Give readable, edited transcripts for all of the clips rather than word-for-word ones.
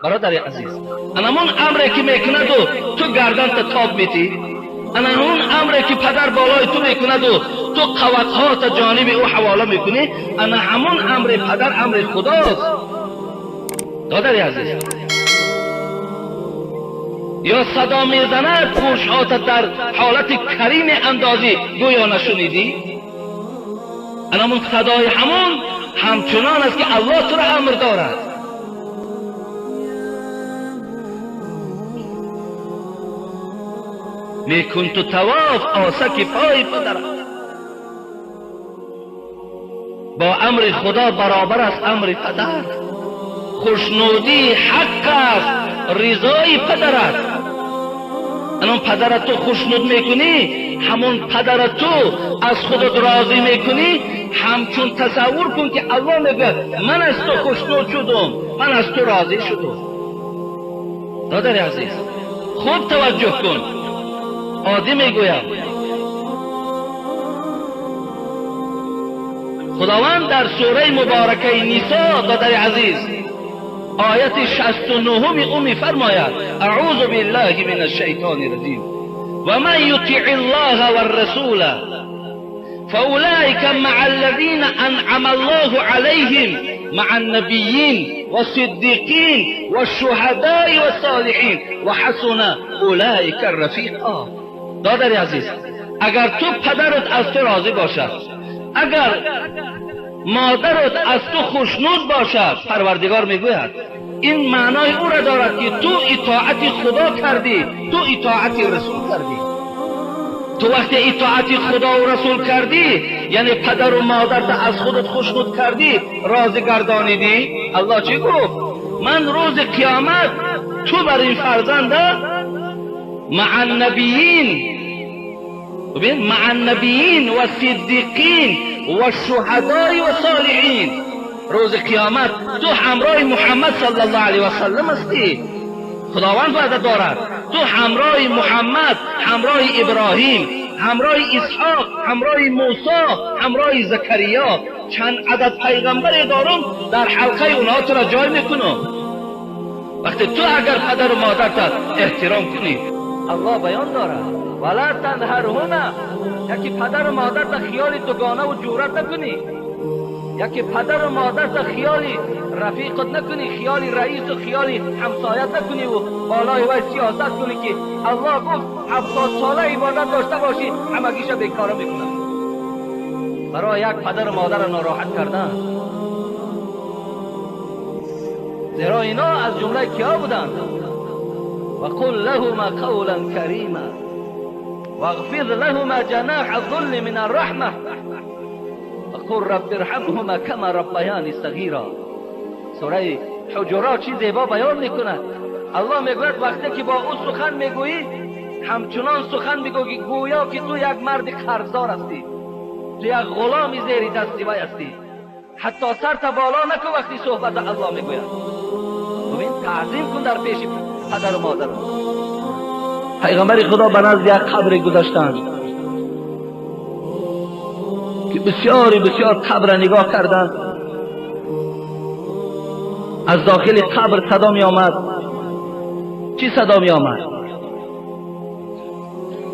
Бародари азиз, анамон амре ки мекунаду ту гарданта тоб метӣ, анамон амре ки падар болои ту мекунаду ту қаватҳота ҷониби ӯ ҳавола мекунӣ, ана ҳамон амри падар амри худост. Додари азиз, ё садо мезанад, гӯшҳота дар ҳолати карӣ меандозӣ, гӯё нашунидӣ. Анамон садои ҳамон ҳамчунон аст ки Аллоҳ туро амр дорад. Мекун ту тавоф осаки пои падарат. Бо амри Худо баробар аст амри падар. Хушнудии ҳақ аст ризои падарат. Анон падарат ту хушнуд мекунӣ, ҳамон падарат ту аз худат розӣ мекунӣ, ҳамчун тасаввур кун ки Аллоҳ мегӯяд ман аз ту хушнуд шудум, ман аз ту розӣ шудум. Додари азиз, хуб таваҷҷӯҳ кун. Оддӣ мегӯям, Худованд дар сураи муборакаи Нисо, додари азиз, ояти 69 ӯ мефармояд: аъузу биллаҳи мин ашшайтони раҷим, ва ман ютиъ аллоҳа варрасула фаулаика маа аллазина анъама аллоҳу алайҳим маа аннабийин вассиддиқин вашшуҳадои вассолиҳин ва ҳасуна улаика рафиқа. Додари азиз, агар ту падарат аз ту розӣ бошад, агар модарат аз ту хушнуд бошад, Парвардигор мегӯяд ин маънои ӯро дорад ки ту итоати Худо кардӣ, ту итоати Расул кардӣ. Ту вақте итоати Худову Расул кардӣ, яъне падару модарта аз худат хушнуд кардӣ, розӣ гардонидӣ, Аллоҳ чӣ гуфт? Ман рӯзи қиёмат ту бар ин фарзанда маа набиин, бибин, маа набиин ва сиддиқин ва шуҳадои ва солиҳин. Рӯзи қиёмат ту ҳамроҳи Муҳаммад саллаллоҳу алайҳи васаллам ҳастӣ. Худованд ваъда дорад, ту ҳамроҳи Муҳаммад, ҳамроҳи Иброҳим, ҳамроҳи Исҳоқ, ҳамроҳи Мусо, ҳамроҳи Закариё, чанд адад пайғамбаре дорум, дар ҳалқаи онҳо туро ҷой мекунам. Вақте ту агар падару модарта эҳтиром кунӣ, Аллоҳ баён дорад: вала танҳарҳума, яки падару модарта хиёли дугонаву ҷурат накунӣ, яки падару модарта хиёли рафиқат накунӣ, хиёли раису хиёли ҳамсоят накуниву болои вай сиёсат кунӣ ки Аллоҳ гуфт 70 сола ибодат дошта бошӣ, ҳамагиша бекора мекунад. Барои як падару модарро нороҳат кардан. Зеро ино аз ҷумлаи киҳо буданд? وقل لهما قولا كريما واغفر لهما جناح الذل من الرحمة وقل رب ارحمهما كما ربياني صغيرا. سوره حجرات چی زیبا بیان میکند. الله میگوید وقتی که با او سخن میگویی، همچنان سخن میگویی گویا که تو یک مرد قرضدار هستی، تو یک غلام زیر دستی وی هستی. حتی سر تا بالا نکن وقتی صحبت الله میگوید. ببین، تعظیم کن در پیش پدر و مادر. پیغمبر خدا به نزد یک قبر گذاشتند که بسیاری بسیار قبر را نگاه کردند. از داخل قبر صدا می آمد. چی صدا می آمد؟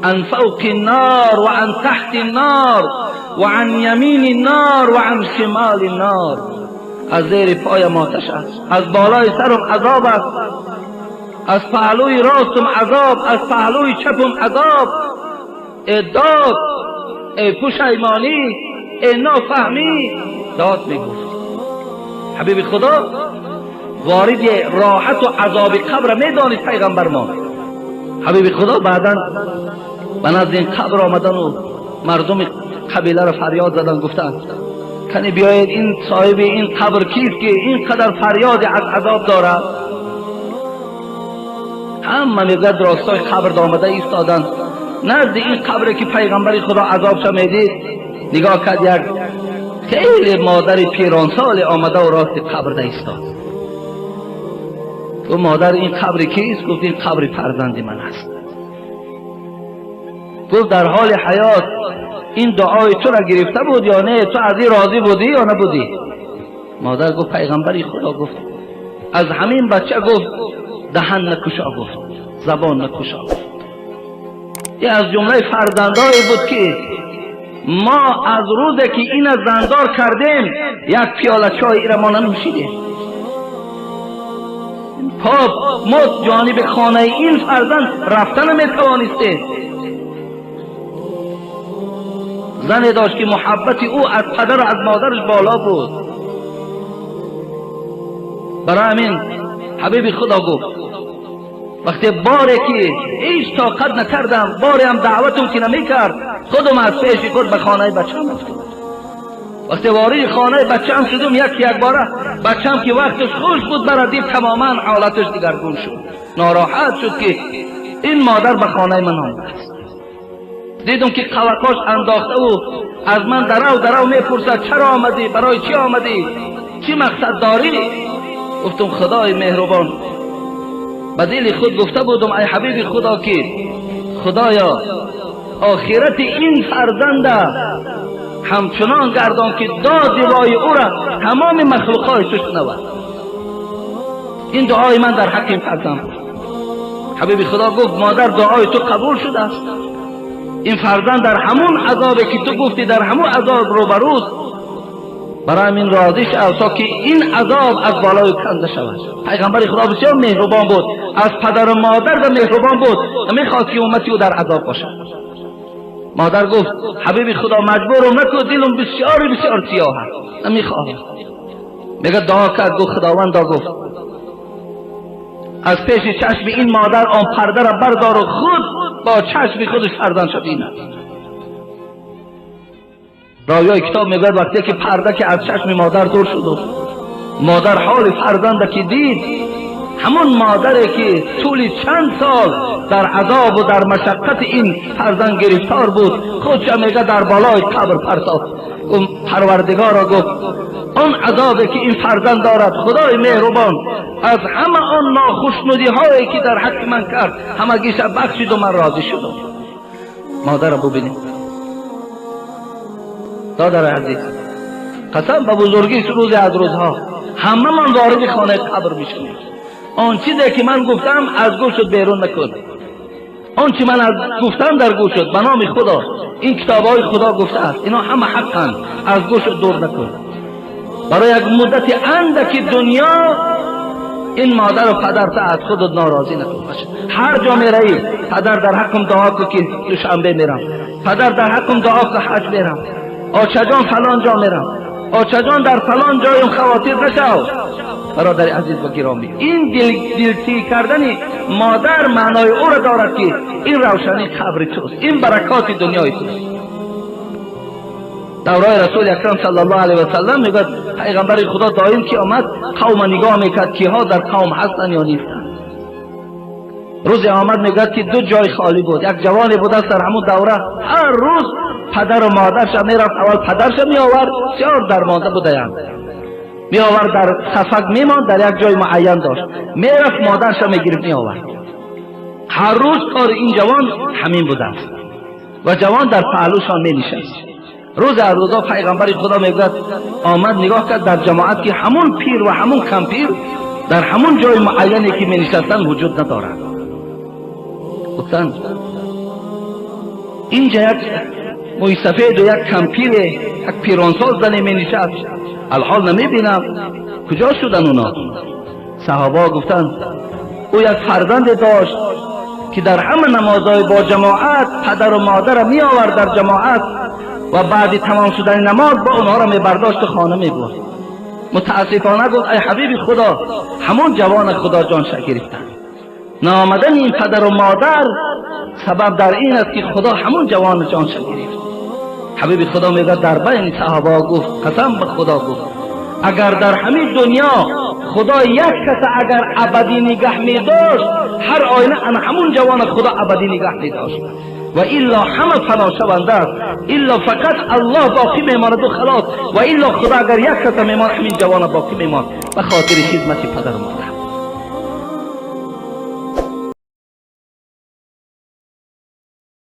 عن فوق النار و عن تحت النار و عن یمین النار و عن شمال النار. از زیر پایم آتش است، از بالای سرم عذاب است، از پهلوی راستم عذاب، از پهلوی چپم عذاب. ای داد، ای پشیمانی، ای نافهمی. داد میگفت. حبیب خدا وارد راحت و عذاب قبر میدانید پیغمبر ما. حبیب خدا بعدا به نزد این قبر آمدن و مردم قبیله را فریاد زدن، گفتند کنی بیایید این صاحب این قبر کیست که اینقدر فریاد از عذاب دارد؟ همه میگوید راستای قبر آمده ایستادند. نزد این قبر که پیغمبر خدا عذابش میدید، نگاه کرد یک خیلی مادر پیرانسال آمده و راست قبر ایستاد. گفت مادر این قبر کیست؟ گفت این قبر فرزند من است. گفت در حال حیات این دعای تو را گرفته بود یا نه؟ تو از این راضی بودی یا نبودی؟ مادر گفت پیغمبری خدا گفت از همین بچه گفت دهن نکشا، گفت زبان نکشا. یه از جمله فرزندایی بود که ما از روزی که این زندار کردیم یک پیاله چای ایره ما ننوشیدیم. پاپ ما جانب خانه این فرزند رفتن نمیتوانستیم. زنی داشت که محبت او از پدر و از مادرش بالا بود. برای همین حبیب خدا گفت وقتی باری که هیچ طاقت نکردم، باری هم دعوتم که نمیکرد، خودم از پیش خود به خانه بچه‌م رفتم. وقتی وارد خانه بچه‌م شدم، یک باره بچه‌م که وقتش خوش بود برای دید تماما حالتش دیگرگون شد، ناراحت شد که این مادر به خانه من آمده است. دیدم که قوقاش انداخته و از من درو میپرسد چرا آمدی، برای چی آمدی، چی مقصد داری؟ گفتم خدای مهربان، به دل خود گفته بودم ای حبیب خدا که خدایا آخرت این فرزند همچنان گردان که داد وای او را تمام مخلوقهای تو شنود. این دعای من در حق این فرزند بود. حبیب خدا گفت مادر دعای تو قبول شده است. این فرزند در همون عذابی که تو گفتی در همون عذاب روبروست، برای این راضی شو تا که این عذاب از بالای کنده شود. پیغمبر خدا بسیار مهربان بود، از پدر و مادر و مهربان بود، نمیخواست که امتی او در عذاب باشد. مادر گفت حبیب خدا مجبورم نکن، دلم بسیار بسیار سیاه است، نمیخواهم. میگه دعا کرد، گفت خداوند گفت از پیش چشم این مادر آن پرده را بردار و خود با چشم خودش فرزندش بیند. راویای کتاب میگوید وقتی که پرده که از چشم مادر دور شد و مادر حال فرزند که دید، همون مادری که طول چند سال در عذاب و در مشقت این فرزند گرفتار بود، خودش میگه در بالای قبر پرتافت. پروردگارا گفت آن عذابی که این فرزند دارد، خدای مهربان از همه آن ناخشنودی هایی که در حق من کرد همگیش بخشید و من راضی شدم. مادر را ببینید دادر عزیز، قسم به بزرگی روز از روزها همه من وارد خانه قبر میشیم. آن چیزی که من گفتم از گوشت بیرون نکن، آن چی من از گفتم در گوشت، به نام خدا این کتاب های خدا گفته است، اینا همه حقند، از گوشت دور نکن. برای یک مدت اندک دنیا این مادر و پدر تا از خودت ناراضی نکن. هر جا میروی پدر در حقم دعا کن که دوشنبه میرم، پدر در حقم دعا کن حج میرم، آچه جان فلان جا میرم، آچه جان در فلان جایم خواطر نشو. برادر عزیز و گرامی، این دلتی کردن مادر معنای او را دارد که این روشنی قبر توست، این برکات دنیای توست. دورای رسول اکرم صلی الله علیه و سلم میگوید پیغمبر خدا دائم که آمد قوم نگاه میکرد که ها در قوم هستن یا نیستن. روزی آمد میگوید که دو جای خالی بود، یک جوانی بود در همون دوره هر روز پدر و مادرش میرفت، اول پدرش میآورد، بسیار درمانده بودند، میآورد در صفک میماند، در یک جای معین داشت، میرفت مادرش میگرفت میآورد. هر روز کار این جوان همین بوده است و جوان در پهلوشان مینشست. روز از روزا پیغمبر خدا میگوید آمد نگاه کرد در جماعت که همون پیر و همون کمپیر در همون جای معینی که می نشستن وجود ندارد. گفتند اینجا یک موی سفید و یک کمپیر، یک پیرانسال زنی می نشست، الحال نمی بینم کجا شدن اونا. صحابه گفتند او یک فرزند داشت که در همه نمازهای با جماعت پدر و مادر می آورد در جماعت و بعد تمام شدن نماز با اونها را می برداشت و خانه می برد. متاسفانه گفت ای حبیب خدا همون جوان خدا جان گرفتن. نامدن این پدر و مادر سبب در این است که خدا همون جوان جان گرفت. حبیب خدا میگه در بین صحابه گفت قسم به خدا گفت اگر در همین دنیا خدا یک کس اگر ابدی نگه می داشت، هر آینه ان همون جوان خدا ابدی نگه می داشت و الا همه فنا شونده است، الا فقط الله باقی میماند و خلاص، و الا خدا اگر یک کس میماند همین جوان باقی میماند به خاطر خدمت پدر و مادر.